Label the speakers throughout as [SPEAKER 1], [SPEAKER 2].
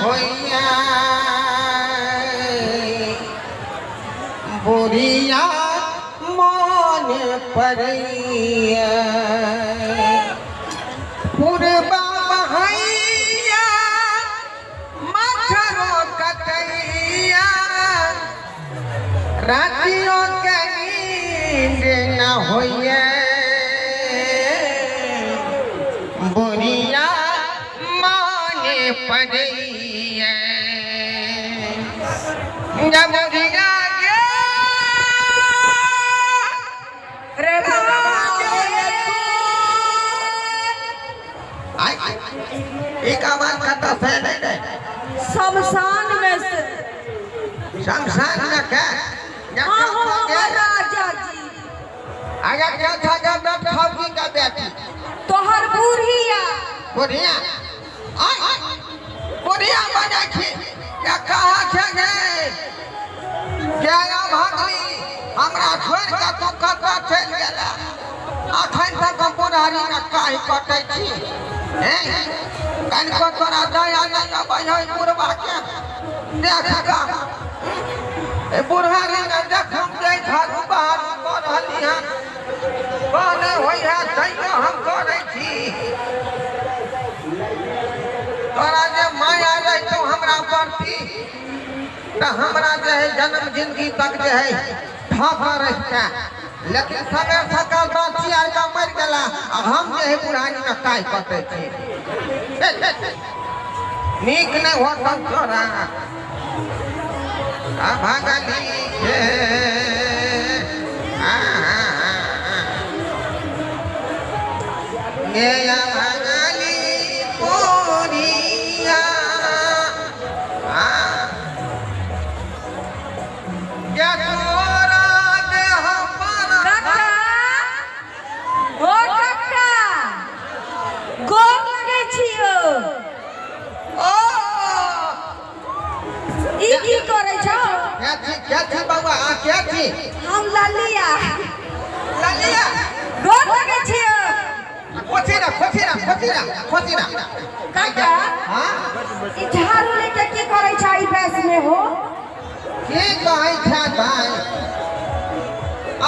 [SPEAKER 1] होइया बुढ़िया मन पड़ैया पुरबा बहैया मच्छरो कटैया रातियो के नींद न होइए बुढ़िया माने पड़ैया जब बुढ़िया गे
[SPEAKER 2] रे
[SPEAKER 1] आय एक आवाज कतऽ से एलै रे?
[SPEAKER 2] शमशान में से।
[SPEAKER 1] शमशान में के
[SPEAKER 2] हाँ हो हमर राजा जी।
[SPEAKER 1] आगे क्या था जब बैठ फौजी का बेटी।
[SPEAKER 2] तोहर बुढ़िया।
[SPEAKER 1] बुढ़िया आय बुढ़िया बनै छी या कहाँ छै गे जया भागली हमरा छोड़ि कऽ तू कतऽ चलि गेला अखन तक हम बुढ़ारी मे काहि कटै छी हैं कनिको तोरा दया नहि अबै है बुढ़बा के देख कऽ ए बुढ़ारी मे देख हम जे झाड़ू बहारू कऽ रहली हन कहने होइ है तैयो हम करै छी तोरा जे माया रहितौ हमरा प्रति तऽ हमरा जे है जन्म जिंदगी तक जे है ठाका रहिता लेकिन सवेर सकाल बाँची आर का मरि गेला आ हम जे है बुढ़ानी में काय कटै छी। नीक नहि होतौ तोरा आ भगली के आ गे भगली पूरिया आ या तोरा देह पर
[SPEAKER 2] काका ओ काका गोर लगै छियो।
[SPEAKER 1] ओ
[SPEAKER 2] ई की करै छौ?
[SPEAKER 1] क्या छी क्या छी बौआ आ क्या छी?
[SPEAKER 2] हम ललिया।
[SPEAKER 1] ललिया।
[SPEAKER 2] गोर लगै छियो।
[SPEAKER 1] खोसी ना खोसी ना खोसी ना खोसी ना।
[SPEAKER 2] काका
[SPEAKER 1] हाँ
[SPEAKER 2] ई झाड़ू लेके की करै छ ई बैस में हो?
[SPEAKER 1] की कहै छै भाई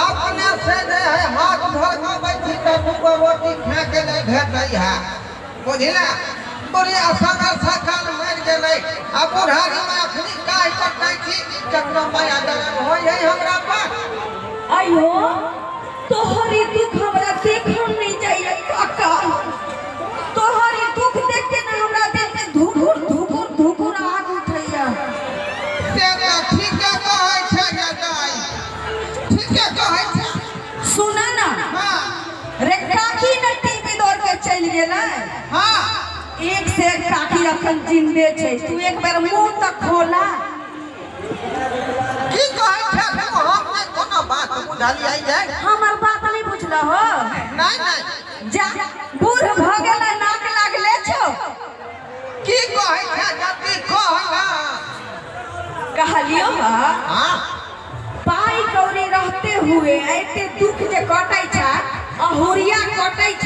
[SPEAKER 1] अपने से जे है हाथ धो कऽ बैठी तऽ दूगो रोटी खाए के नहि भेटै है बुझला। बुढ़िया सगर सकाल मरि गेलै आ बुढ़ारी में अखनी काहि कटै छी केकरो माया दरद होइ है हमरा पर।
[SPEAKER 2] अयो तोहर ई दुख हमरा देखल नहीं जाइए काका। तोहर ई दुख देख के ना हमरा दिल में धुकुर धुकुर धुकुर आग उठैया।
[SPEAKER 1] से तऽ ठीके कहै छै गे दाइ ठीके कहै छै।
[SPEAKER 2] सुना ना।
[SPEAKER 1] हाँ।
[SPEAKER 2] रे काकी ने टीवी दौड़ के चलि गेलै।
[SPEAKER 1] हाँ।
[SPEAKER 2] एक से एक काकी अखन जिंदे छै तू एक बेर मुंह तक खोला।
[SPEAKER 1] की कहै छै तू? हम नहि कोनो बात बुझलियै गे।
[SPEAKER 2] हमर बात नहीं बुझल हो?
[SPEAKER 1] नहीं नहीं।
[SPEAKER 2] जा बूढ़ भ गेलै नाक लागले छौ।
[SPEAKER 1] की कहै छै जल्दी कह ना।
[SPEAKER 2] कहलियो हा।
[SPEAKER 1] हाँ।
[SPEAKER 2] पाई कौड़ी रहते हुए एते दुख जे कटै छ अहुरिया कटै छ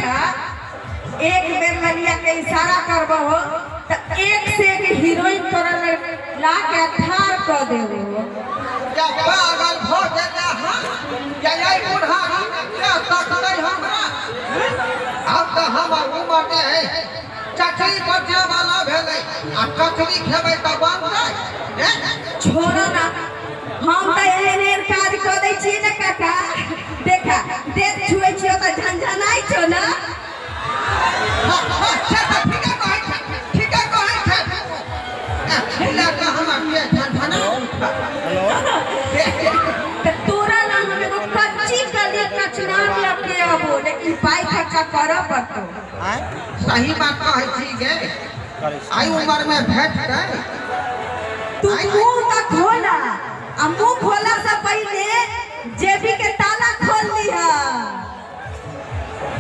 [SPEAKER 2] एक बेर ललिया के इशारा करबहो त एक से एक हीरोइन तोरा ला के ठार क देबो।
[SPEAKER 1] क्या पागल भ गेलै हँ? या एहि बुढ़ारी मे के तकतै हमरा? आब तऽ हमर उमर जे है चटनी बचे वाला भेलै आ चटनी खेबै तऽ बनतै?
[SPEAKER 2] छोड़ो ना हम तऽ एहन एहन काज कऽ दै छियै ने काका। देखा देख छुए छियो तऽ झनझनाइ छौ ना।
[SPEAKER 1] ठीके कहै छै ठीके कहै छै। छुला कऽ हमर देह झनझना
[SPEAKER 2] तऽ तोरा ना हम एगो कच्ची कली कचनार लऽ के अबो लेकिन पाइ खर्चा करऽ पड़तौ।
[SPEAKER 1] सही बात कहै छी गे आई उम्र में भेटतै।
[SPEAKER 2] तू मुंह तऽ खोला आ मुंह खोला से पहिले जेबी के ताला खोल लिहा।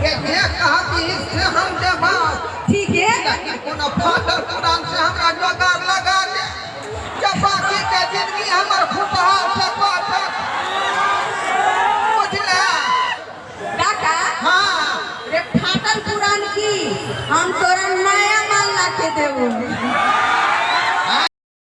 [SPEAKER 1] के जे कहबी से हम देबौ।
[SPEAKER 2] ठीक है।
[SPEAKER 1] लेकिन कोनो फाटल पुरान से हमरा जोगाड़